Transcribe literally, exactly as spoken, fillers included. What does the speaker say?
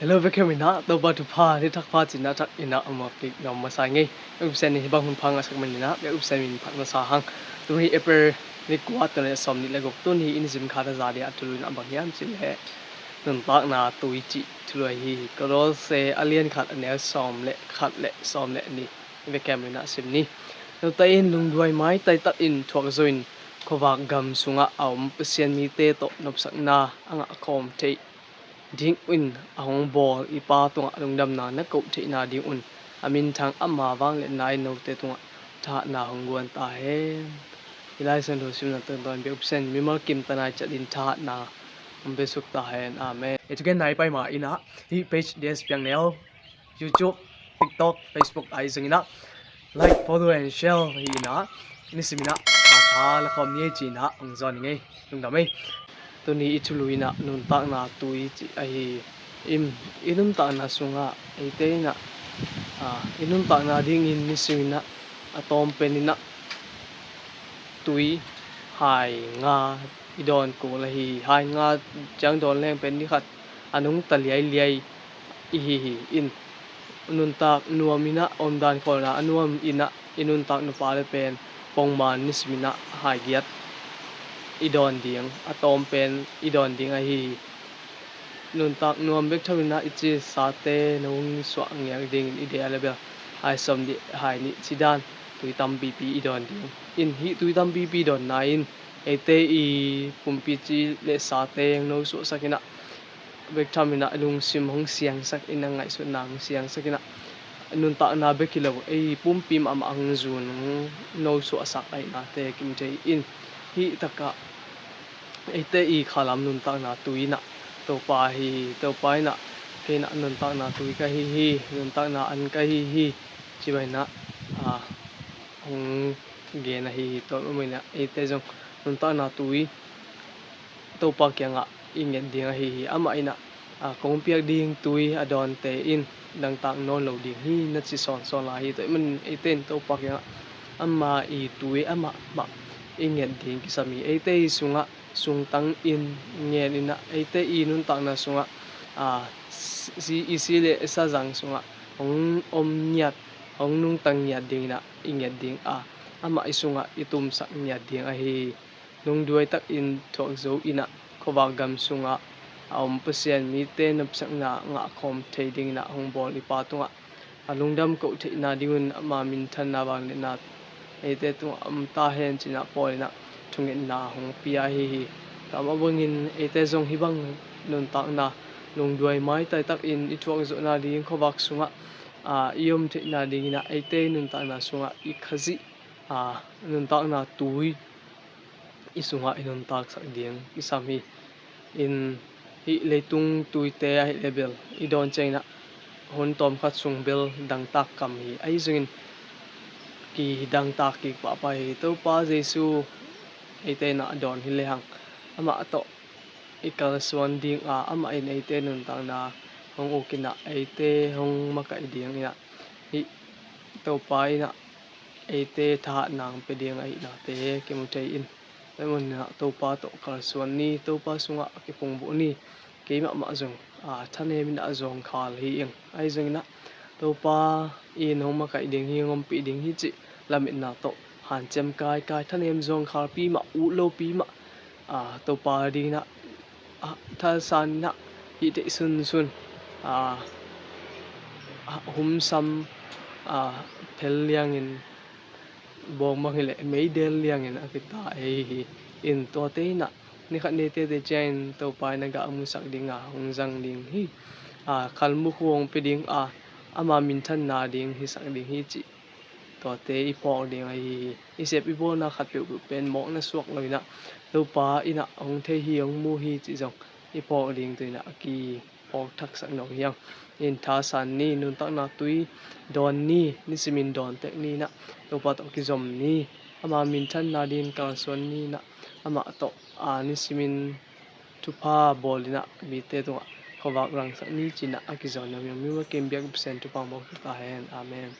Hello, vekhem inah Topa thupha, ni thakpha cina thak inah a muak kik nuam masa ngei. Biakpiaksa ni hibang hun pha ngahsak man inah biakpiaksa min phat masa hang. Tuni April ni kua, tul nih sawm nih le guk, tuni in zin kha na za dia thulu inah bang hiam cih leh nuntakna tui cih thulu ahi hi. Kolose a lian khat a neu sawm le khat le sawm le nih. Vekhem inah sim ni. Note in lungduai maitai takin thuak zo in khuavak gam sungah a om Pasian mite tawh nopsakna a ngah khawm theih ding in a hong bawl i Pa tungah lungdamna na koh theihna ding un a minthang ama vangliatna in note tungah thahatna hong guan ta hen. I Lai Siangtho simna tawntawnin biakpiaksa in mimal kim tanai ciatin thahatna hong piasuk ta hen. Amen. I thugen nai pai ma inah hih page D S Piang Neu, YouTube, TikTok, Facebook ahi zong inah like, follow and share hi inah, ni sim inah a tha la khawm ni ei ci inah hong zawn i ngei. Lungdam ei. Tuni i thulu inah nuntakna tui cih ahi hi. I nuntakna sungah eite inah, a, i nuntakna dingin ni sim inah a tawm pen inah tui hai nga i dawn kul ahi hi. Hai nga ciang dawn leng pen ni khat a nungta liailiai i hi hi. In nuntak nuam inah omdan khawlna a nuam inah i nuntak nupa le pen pongman ni sim inah hai giat i dawn ding, a tawm pen i dawn ding ahi hi. Nuntak nuam bek tho inah i cisate no hong suah ngiat dingin i deih a le bel hai sawm nih hai nih ci dan tui tampipi i dawn ding. In hih tui tampipi dawnna in eite i pumpi ci le sate hong no suahsak inah bek tham inah lungsim hong siangsak inah, ngaihsutna hong siangsak inah nuntakna bek hi lo, ei pumpi mahmah hong zun hong no suahsak ahihnate kim thei in hih takah eite i khalam nuntakna tui inah Topa hi. Topa inah kei inah nuntakna tui ka hi hi, nuntakna an ka hi hi, ci bang inah, a, hong gen ahi hi. Tua bang inah eite zong nuntakna tui Topa kiangah i nget ding ahi hi. Amah inah, a, kong piak ding tui a dawnte in dangtak nawn lo ding hi na ci sawnsawn lai hi. Tua ahih manin eite in Topa kiangah ama i tui amah mah i nget ding kisam hi. Eite i sungah sungtang in ngen inah eite i nuntakna sungah, a, si, i si le i sazang sungah hong om ngiat, hong nungta ngiat ding inah i nget ding a, amah i sungah i tumsak ngiat ding ahi hi. Lungduai takin thuak zo inah khuavak gam sungah a om Pasian mite nopsakna ngah khawm thei ding inah hong bawl i Pa tungah a lungdam koh theihna ding un ama minthanna vangliatna eite tungah om ta hen ci inah Paul inah thungetna hong pia ahi hi. Tua mah bangin eite zong hih bang nuntakna lungduai maitai takin i thuak zawhna ding khuavak sungah, a, i om theihna ding inah eite nuntakna sungah i Khazih, a, nuntakna tui i sungah i nuntaksak ding kisam hi. In hih leitung tuite ahih le bel i dawn ciang inah hun tawmkhat sung bel dangtak kam hi. Ahi zongin kidangtak kik pahpah hi. Topa Jesu eite inah a dawn hi lehang amah tawh i kalsuan ding a, amah in eite nuntakna hong uk inah eite hong makaih ding inah hih Topa inah eite thahatna hong pia ding ahihnate kimu thei in. Tua ahih manin ah Topa tawh kalsuan ni, Topa sungah kiphungvuh ni. Kei mahmah zong, a, thanem inah zawngkhal hi ing. Ahi zongin ah Topa in hong makaih ding hi, hong ompih ding hi cih lametna tawh hanciam kaikai, thanem zawngkhalpi mah, ut lopi mah, a, Topa ding inah, a, thasan inah hih theih sunsun, a, a, humsam, a, phel liangin bawng bang hileh meidel liangin a kita ei hi. In tuate inah ni khat ni teitei ciangin Topa in a gah musak ding a, hong zang ding hi. A, khalmukhu hong pia ding a, ama minthanna ding hisak ding hi cih tuate i phawk ding ahi hi. I sep i bawlna khat peuhpeuh pen mawkna suak lo inah Topa inah hong thei hi, hong mu hi cih zong i phawk ding tawh inah a ki phawk thaksak nawn hi hang. In thasan ni, nuntakna tui dawn ni, nisimin dawn tek ni inah Topa tawh kizom ni, ama minthanna dingin kalsuan ni inah amah tawh, a, nisimin thupha bawl inah mite tungah khuavak rangsak ni ci inah a kizawn nuam hi hang. Mimal kim biak Pasian thupha hong bawl ta hen. Amen.